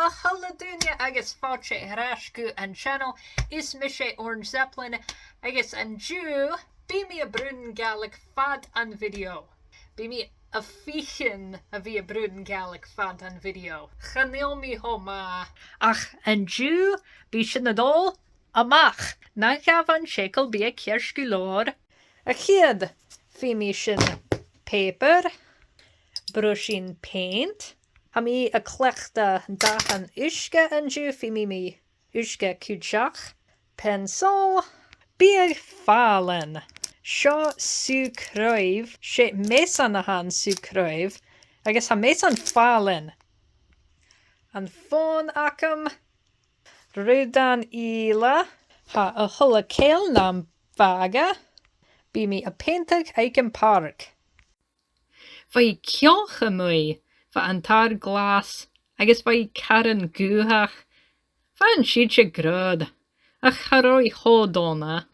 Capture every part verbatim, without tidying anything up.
A h-uile duine agus fàilte air ais gu an channel. Is mise Orange Zeppelin, agus an-diugh bidh mi a' bruidhinn Gàidhlig fad an video. Bidh mi a' feuchainn a bhith a' bruidhinn Gàidhlig fad an video. Chan eil mi cho math. Ach an-diugh bidh sinn a' dol a-mach. Na gabh an t-eagal, bidh e ceart gu leòr. A' chiad, feumaidh sinn pàipear, bruisean peant. Tha mi a' cleachdadh dathan uisge an-diugh, feumaidh mi uisge cuideachd. Peansail. Biadh fàilein. Seo sùgh craobh. 'S e measan a th' ann an sùgh craobh, agus tha measan fàilein. Am fòn agam. Rudan eile. Tha a h-uile càil nam bhaga. Bidh mi a' peantadh aig a' phàirc. Bha i ceòthach a-muigh, bha an t-adhar glas, agus bha i caran gaothach. Bha an t-sìde grod, ach cha robh i cho dona.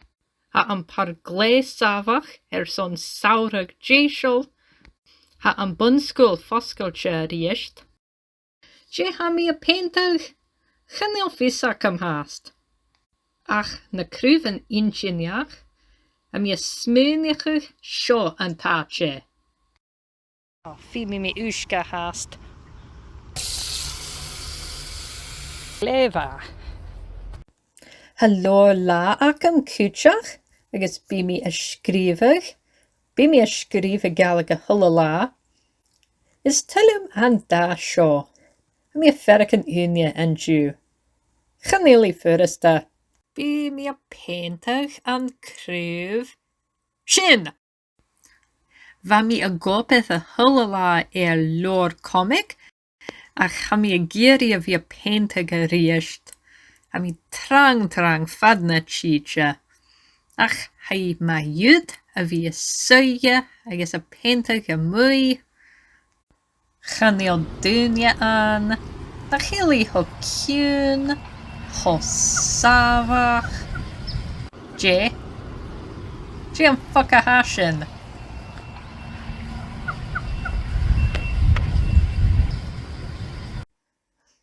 Tha am pàirc glè shàmhach airson samhradh deiseil. Tha am bun-sgoil fosgailte a-rithist. Dè tha mi a' peantadh? Chan eil fios agam fhathast. Ach na craobhan inntinneach, tha mi a' smaoineachadh seo an t-àite. Ò, feumaidh mi uisge fhathast. Glè mhath. Tha leabhar-latha agam cuideachd, agus bidh mi a' sgrìobhadh. Bidh mi a' sgrìobhadh Gàidhlig a h-uile latha. Is toil leam an dath seo. Tha mi a' faireachdainn ùine an-diugh. Chan eil i furasta. Bidh mi a' peantadh an craobh sin. Bha mi ag obair a h-uile latha air leabhar comic, ach tha mi ag iarraidh a bhith a' peantadh a-rithist. Tha mi trang, trang fad na tìde. Ach tha e math dhut a bhith a' suidhe agus a' peantadh a-muigh. Chan eil duine ann. Nach eil i cho ciùin, cho sàmhach. Dè? Dè am fuck a tha sin?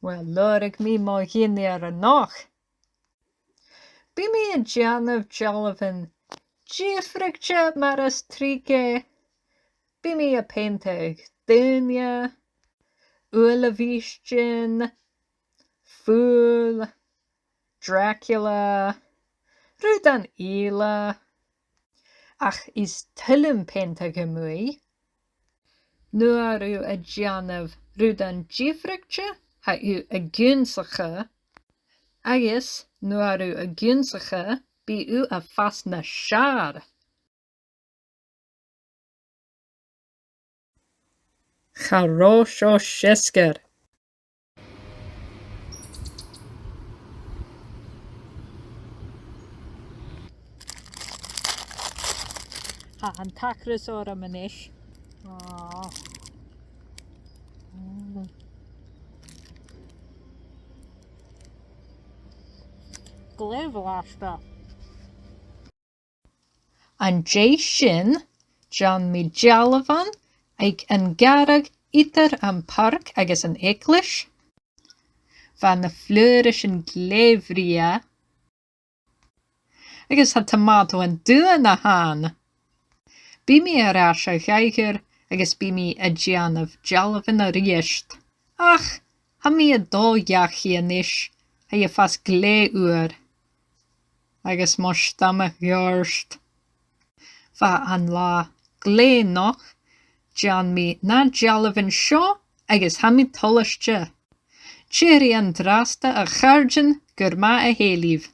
Uill, lorg mi mo ghinear a-nochd. Bidh mi a' dèanamh dealbhan diofraichte mar as trice. Bidh mi a' peantadh daoine, uilebheistean, fuil, Dracula, rudan eile. Ach is toil leam peantadh a-muigh. Nuair a tha thu a' dèanamh rudan diofraichte, tha thu ag ionnsachadh, agus nuair a tha thu ag ionnsachadh, bidh thu a' fàs nas fheàrr. Cha robh seo seasgair. Tha an t-acras orm a-nis. Ò. Mm. Glè bhlasta. An dèidh sin, dèan mi dealbhan aig an gàrradh eadar am pàirc agus an eaglais. Bha na flùraichean glè bhrèagha, agus tha tomàtoan duan a th' ann. Bidh mi air ais a dh'aithghearr agus bidh mi a' dèanamh dealbhan a-rithist. Ach tha mi a' dol dhachaigh a-nis, tha e a' fàs glè fhuar. Agus mo stamag goirt. Bha an latha glè nochd, dèan mi na dealbhan seo agus tha mi toilichte. Tìoraidh an-dràsta, a chàirdean, gur math a h-uile sibh.